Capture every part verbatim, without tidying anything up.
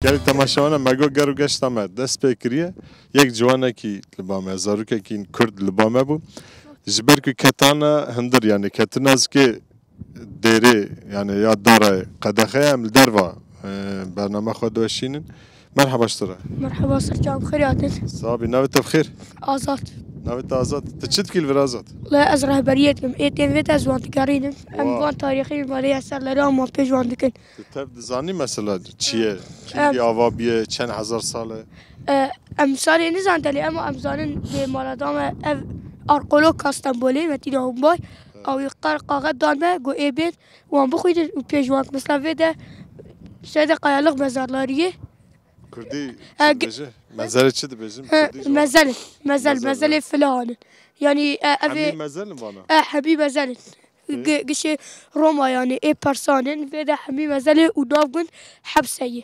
Gelek temaşevanan, me got ger û geşta me dest pê kiriye. Yek ciwanekî li ba me, zarokekî kurd li ba me bû. Ji ber ku ketane hundir, yanî ketine zikê dêrê, yanî ya dara qedexeya em li derva, e, bername xwe diweşînin. Merheba ji te re. Merheba, serçav xêr hatin. Sabî, navê te bi xêr? Azad. Navê te Azad. Tu çi dikî li vir Azad? Wele ez rehberiyê dikim. Ê tên vê de ez wan digerînim. Em Wa. van tarîxî malê ya ser lera wan pêş wan dikin. Tu tev dizanî mesela çi ye? Kîngî ava bûye, çend hezar sal e? E, em salê nizan delê, ema em zanin dê mala da me ev arkeolog ka Stenbolê, Metîn Ahunbay. Ew ê qer kaxet dan me, got ê bên, wan bixwînin û pêş wan. Mesela vê de, şey de kayalık mezarlariyê. Kurdî E, çi ge- dibêje? Mezele çi dibêjin? He, Kurdî ji wan? mezelin. Mezel, Mezel, mezelê he. filanin. Yani, e, ev Hemî ê, mezelin vana? e, hemî mezelin. Ê? Gi- Gişê Roma yani, ê Persanin, vê de hemî mezelê û nav gund Hepseyê.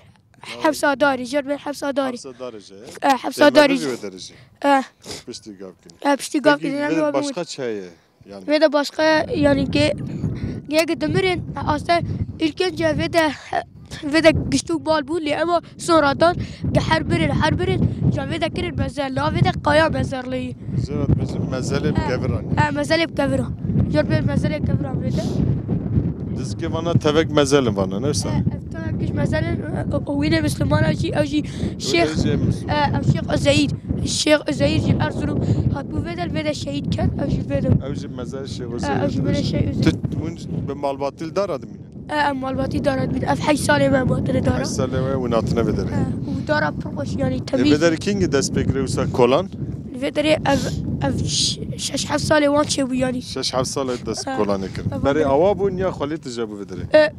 Hepsa darê, jor bên hepsa darê. Hepsa darê jî, he? E, hepsa Ê, darê. Mevlû jî wê derê jî. E. Piştî gav kî. E, piştî gav Peki, kî, vê yani, de başka çi heye? Yani. Vê de başka, yani, ge-, gege dimirin, aslında ilk önce vê de, vê de giştû bal bû, lê ema sonradan ge her birin, her birin, ca vê de kirin mezar, la vê de kaya mezarlığı. Zerat bizim mezelê bi He. keviran. He, mezelê bi keviran. Jor bên mezelê keviran vê de. Dizikê vana tevek mezelin vana, ne wisa? He, ev tevek giş mezelin, e, e, wînê Müslümana jî, ew jî Şêx, Wê de jî Müslüman. e, ev Şêx Üzeyir. Şêx Üzeyir jî Erzurum hatbû vê de, vê de şehîd ket, ew jî vê de. Ew jî mezel Şêx E, ew jî Üzeyir. vê de Şêx Üzeyir. Tu, hûn bi malbatî li dara dimînin? E, em malbatî dara dimînin. Ev heşt salê me matine dara. Heşt salê we hûn hatine vê derê. E, û dara pir xweş, yani, Ê, temiz. vê derê kîngî dest pê kire wisa kolan? Vê derê ev, ev ş-, şeş heft salê wan çêbû, yani. Şeş heft salê dest E, kolanê kir. e, Berê vê awa bûn ya xwelî tije bû vê derê? E,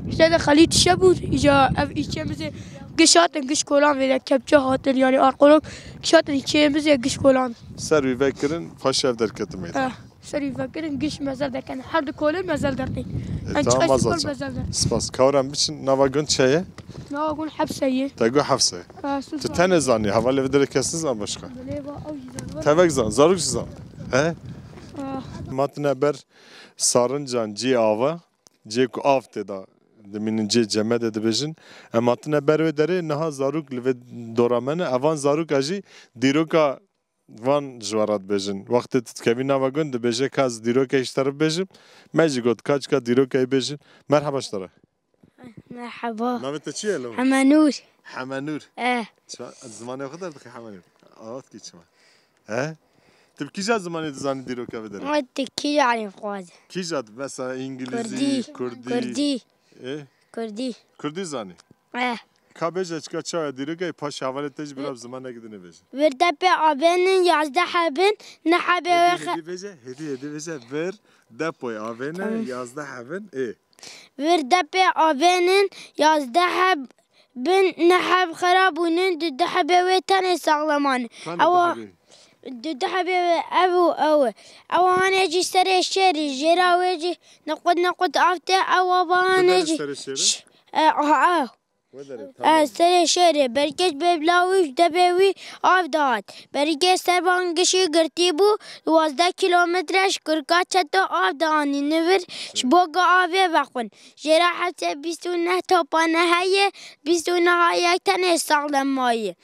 işte de xelî tije bû, îca ev îçê mizê giş hatin, giş kolan vê de kepçe hatin, yani arkeolog giş hatin, îçê mizê giş kolan. Ser wî vekirin, paşê ev derketin meydan. E. Serî vekirin giş mezel dekin. Her du kolê mezel dertên. E, En tamam, çiqas Azad kol can. mezel dertên. Spas. Kawiran biçin, nava gund çi ye? Nava gund Hepse ye. Te got Hepse. Ha, siz Tu var. tenê zanî, hevalê vê derê kes nizan başka. Bilê va, ew jî zanî. Tevek zan, zarok jî zan. He? Ah. Matine ber Sarincan cî ava. Cê ku av tê da dimînin cê cemedê dibêjin. Em hatine ber wê derê, niha zarok li vê dora me ne. Evan zaroka jî dîroka van ji we re dibêjin. Wextê tu dikevî nava gund dibêje, ka ez dîrokek ji te re bibêjim. Me jî got, ka çika dîrokekê bêjin. Merheba ji te re. Merheba. Navê te çi ye lo? Hemenûr. Hemenûr. Eh. Ça-, zimanê xwe derdixî Hemenûr? Awa dikî çima? He? Tu bi kîja zimanê dizanî dîroka vê derê? Ma tu kîja alî xwaz? Kîja, mesela îngilîzî, Kurdî. kurdî. Kurdî. Ê? Kurdî. Kurdî zanî? Eh. Ka bêje çika çawa dîrokê, paşê hevalê te jî bira bi zimanekî din bêje. Vir depê avênin yazdeh hebin, neh hebê Hêdî, wê xe- hêdî bêje, hêdî, hêdî bêje. Vir depoyê avêne Tamam. yazdeh hebin. Ê. Vir depê avênin yazdeh hebin, neh heb xerab bûnin, duduhebê wê tenê saxleman. Tenê Ewa duhebê. Duduhebê wê ev û ew e. Ewa hanê jî serê şêrî, jêra wê jî nequt nequt av tê, ewa ba hanê Kuderê jî serê şêrî? Ş-, e, aha, ew. Wê derê, E, tamam. serê şêrê, berkêş bê bila wî ji debê wî av dihat. Berkê ser bangişî girtî bû, duwazdeh kîlometre ji Kurka Çeto av dianî nivir, ji bo ku avê vexwin. Jêra hepsê bîst û neh topane heye, bîst û neha yek tenê saxlem maye.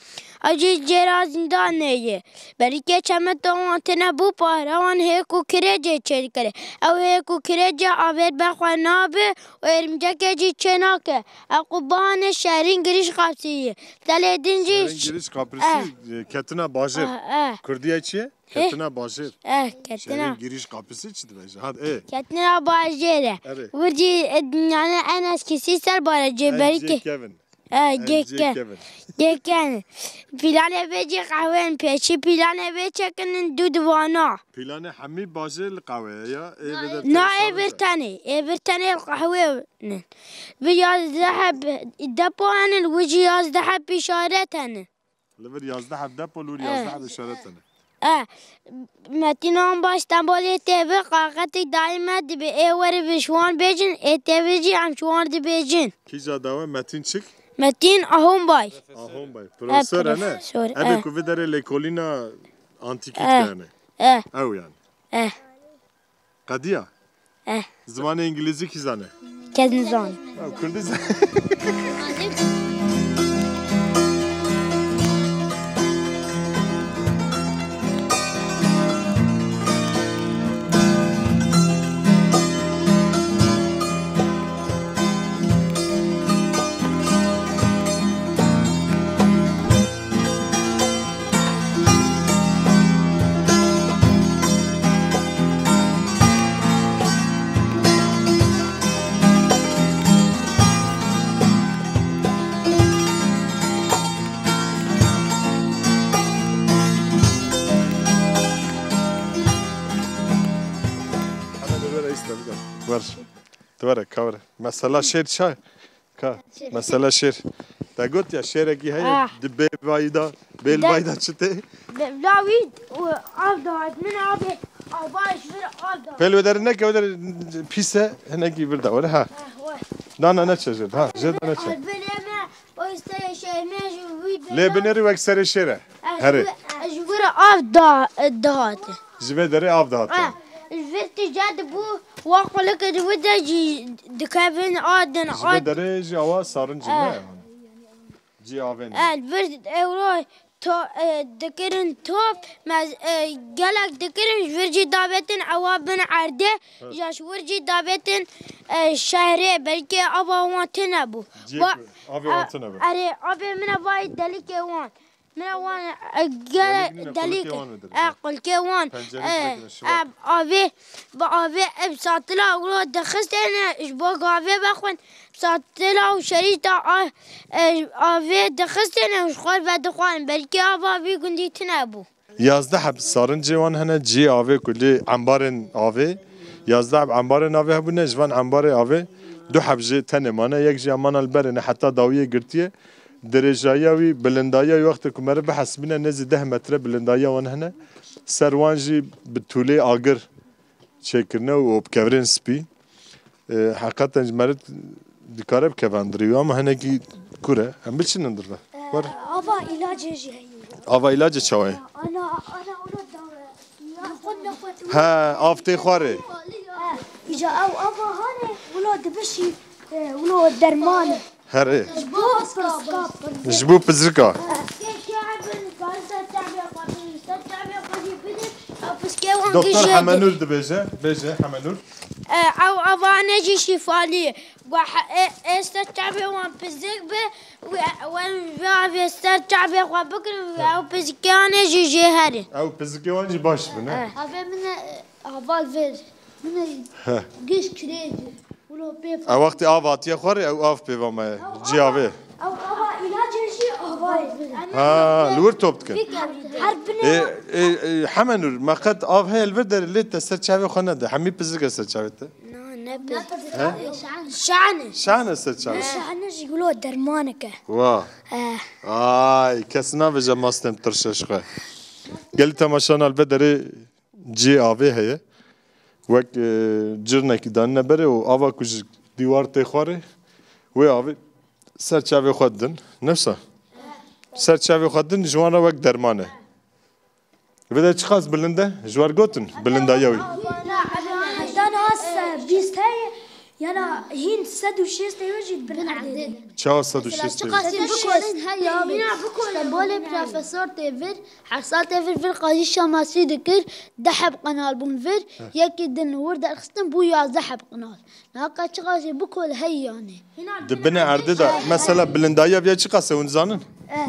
Ew jî jêra zîndanê ye. Berîkê çemeto wan tune bû, pahrewan hêk û kirêcê çêdikire. Ew hêk û kirêcê avêt ber xwe nabe û êrmcekê jî çênake. Ew qubanê şerîn girîş qapsî ye. Telê din jî Şerîn ş-, girîş qaprisî, eh. e, ketina bajêr. Eh, eh. Kurdî ye çi ye? Heh. Ketina bajêr. Eh, ketina. Şerîn girîş qaprisî çi dibêje? Hat, ê. Ketina bajêr e. Erê. Wir jî, e, yani en eskisi ser barê cê En berîkê. cê kevin. E, En cê cê ke-, kevin. cê kevin. Pîlanê vê jî qehwên pêşî, pîlanê vê çekinin du divana. Pîlanê hemî bajêr li qehwe ye ya? Ê vê de Na, tê ê vir sarinca. tenê, ê vir tenê li qehwê ne. Bi yazdeh heb depo henin, wi jî yazdeh heb îşaret henin. Li vir yazdeh heb depo, li wir Eh. yazdeh heb îşaret henin. Eh, Metîn Ahunbay Stenbolê tê bi, qaxetik dayî me dibe, ê were bi ji wan bêjin, ê tê bi jî em ji wan dibêjin. Kîja dawe Metîn çik? Metîn Ahunbay. Ahunbay. Eh, Profesor e ne? profesor, Ev ê eh. ku vê derê lêkolîna antîkî Eh. dikene. Eh. Ew yani. Eh. Qediya? Eh. Zimanê îngilîzî kî zane? Kes nizane. Ew kurdî zane. Tu were, ka were. Mesela şêr çay. Ka, mesela şêr. Te got ya şêrekî heye, Ah. di bêl vayî da, bêl De- vayî da çi tê? Bila wî û av dihat. Min avê, ava ji vir av dihat. Pêl wê derê neke, wê derê pîs e, hinekî vir da, were ha. Ah, we. Na, na, neçe jêr, ha, jêr da neçe. Albelê me, o işte şey me ji wî Lê binêrî wek serê şêr e. Eh, Herê. ji vir, ji vir av da, dihate. Ji vê derê av dihate. Eh, ji vir tije dibû, wa qulik di wî de jî dikevin a din Ji a vê derê jî awa sarin jî Eh. ne? Cî avê ne. Eh, li vir ewro to, eh, dikirin top, me, eh, gelek dikirin ji vir jî davêtin ewa bin erdê, Evet. ya ji vir jî davêtin, eh, şehrê, belkî ava wan tune bû. Ciyê Wa-, ku avê wan tune bû. Erê, avê min e vayê delikê wan. Min e wan, e, gele Delik nîne, delik, qulkê wan e, e, qulkê wan, Pencerê e, direk ne, şiva. e, avê, bi avê ev satila wilo dixistêne, ji bo gavê vexwin, satila û şerîta a-, e, avê dixistêne û ji xwe vedixwarin. Belkî ava vî gundî tune bû. Yazdeh heb sarincê wan hene, cihê avê ku lê embarên avê, yazdeh heb embarên avê hebûne, ji van embarê avê du heb jê tenê mane, yek jî emana li berê ne, heta dawiyê girtiye. Dirêjayiya wî, bilindayiya wî wextê ku meriv bihesibîne nêzî deh metre bilindayiya wan hene. Ser wan jî bi tûlê agir çêkirine û bi kevirên spî. E, heqeten ji meriv dikare bikevandirî wî, ama hinekî kûr e. Em biçînin dir de. Wer. Ava îlacê jî heye. Ava îlacê çawa ye? Ana, ana, ana da. Nexwe, nexwe. He, av tê xwarê. Îca ew ava hane, wilo dibişî, e, wilo derman e. Herê. Ji bo pirsgap. Ji bo pizrika. Doktor Hemenûr dibêje, bêje Hemenûr. E, ew avane jî şîfalî ye. Gu he-, e, e, ser çavê wan pizik be, we, we, we avê ser çavê xwe bikirin, we ew pizikiyanê jî jê herin. Ew pizikê wan jî baş bin, ne? E. Avê min e, Ava vir. Min Heh. giş kirêj. Wilo pê Ew wextê av hatiye xwarê, ew av pê va me. Cî avê. Ew ava îlacê jî avayê. Ha, li wir top dikin. Her binê Ê, ê, ê, Hemenûr, me qet av heye li vir derê lê te ser çavê xwe nede. Hemî pizik e ser çavê te. Na, ne pir. He? Şahane. Şahane ser çavê. Şahane jî wilo dermanek e. Wa. Eh. Ay, kes navêje mastên tirşe ji xwe. Gelî temaşana li vê derê Cihê avê heye. Wek, e, cirnekî danîne berê û ava ku ji dîwar tê xwarê, wê avê ser çavê xwe didin. Nefsa. Ser çavê xwe didin, ji wan re wek derman e. Vê de çiqas bilind e? Ji wer gotin bilindayiya wî. Heta niha se bîst heye, yana hîn sed û şêst heye jî bin erdê. Çawa sed û şêst heye? Çiqasî bikorin heye abi. Stenbolê profesor tê vir, Hersa tê vir, vir qajî şamasî dikir, deh heb qenal bûn vir, Heh. yekî din wir derxistin bû yazdeh heb qenal. Naka çiqa jî bikol hey yanî. Di binê erdê de, mesela bilindayiya viya çiqas e hûn zanin?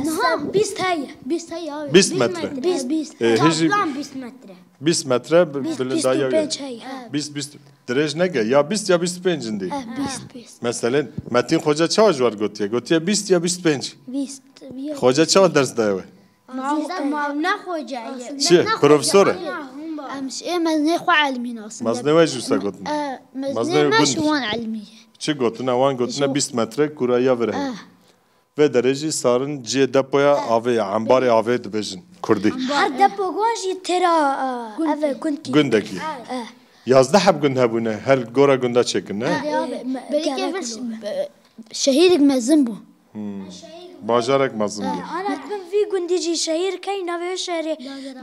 Niha bîst heye. Bîst heye abi. Bîst metre. Bîst, bîst. E, hijî Toplam bîst metre. Bîst metre bi-, Bîst, bilindayiya viya. Bîst û pênc heye. Bîst, bîst. Dirêj neke. Ya bîst ya bîst û pênc in dî. Eh, bîst, bîst. Meselên Metîn Xoca çawa ji wer gotiye? Gotiye bîst ya bîst û pênc. Bîst. Xoca çawa ders daye we? Ma, ma ne xoca ye. Çi? Profesor e? Em ji ê mezinê xwe elmî nasin. Mezinê we jî wisa gotin? E, mezinê Mezinê me gund. Ji wan elmî ye. Çi gotine? Wan gotine Ji bîst metre kûraya vir heye. Eh. Vê derê jî sarin cihê depoya avê ye, embarê avê dibêjin kurdî. Her depo wan jî têra, e, ev e, gundkî. Gundekî. Eh. Yazdeh heb gund hebûne, her gora gunda çêkirine. Eh, Belkî gelek vir, gund. Şehîrek mezin bû. Hmm. Bajarek mezin bû. Eh, ana bin vî gundî jî şehîr key navê şehrê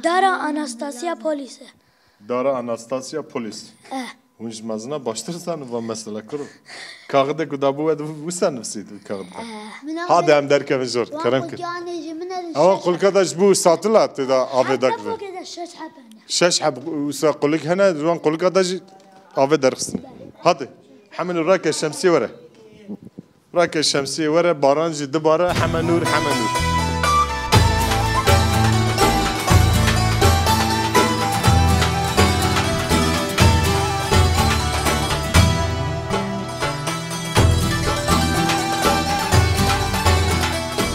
Dara Anastasia Polis e. Dara Anastasia Polis. Eh. Hûn ji mezina baştir zanin van mesela kuro. Kaxidê ku dabû we wisa nivîsî di kaxidê. Eh. Hadi em derkevin jor. Kerem kir. Ewa qulka da ji bo satila tê de avê dakivin. Şeş heb wisa qulik hene, ji wan qulika da jî avê derxistin. Hadi. Hemin rake şemsiyê were. Rake şemsiyê were, baran jî dibare, Hemenûr, Hemenûr.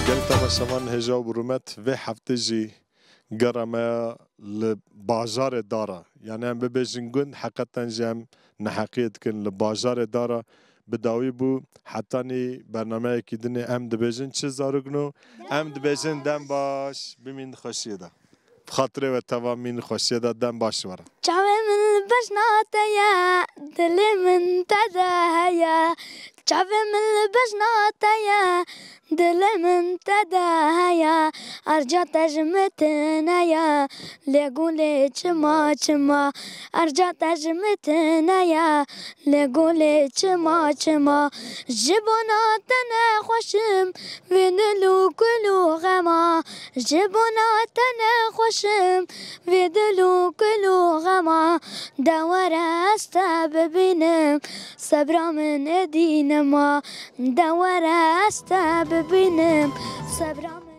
Gelî temaşevan hêja û bi rûmet vê heftê jî gera me li bajarê Dara. Yani em bibêjin gund, heqeten jî em neheqiyê dikin li bajarê dara bi dawî bû. Hetanî bernameyekî dinê em dibêjin çi zarokno? Em dibêjin dem baş, bimîn xweşiyê de. Bi xatirê we teva mîn xweşiyê de, dem baş ji we re. Çavê min li bejna te ye, dilê min te de heye. Çavê min li bejna te ye, dilê min te de heye. Arca te ji min tune ye, lê gulê çima çima. Arca te ji min tune ye, lê gulê çima çima. Ji bona te nexweşim, vê dil û kul û xema. Ji bona te nexweşim, vê dil û kul û xema. De were ez te bibînim, sebra min êdî nema. De were ez te bibînim, sebra min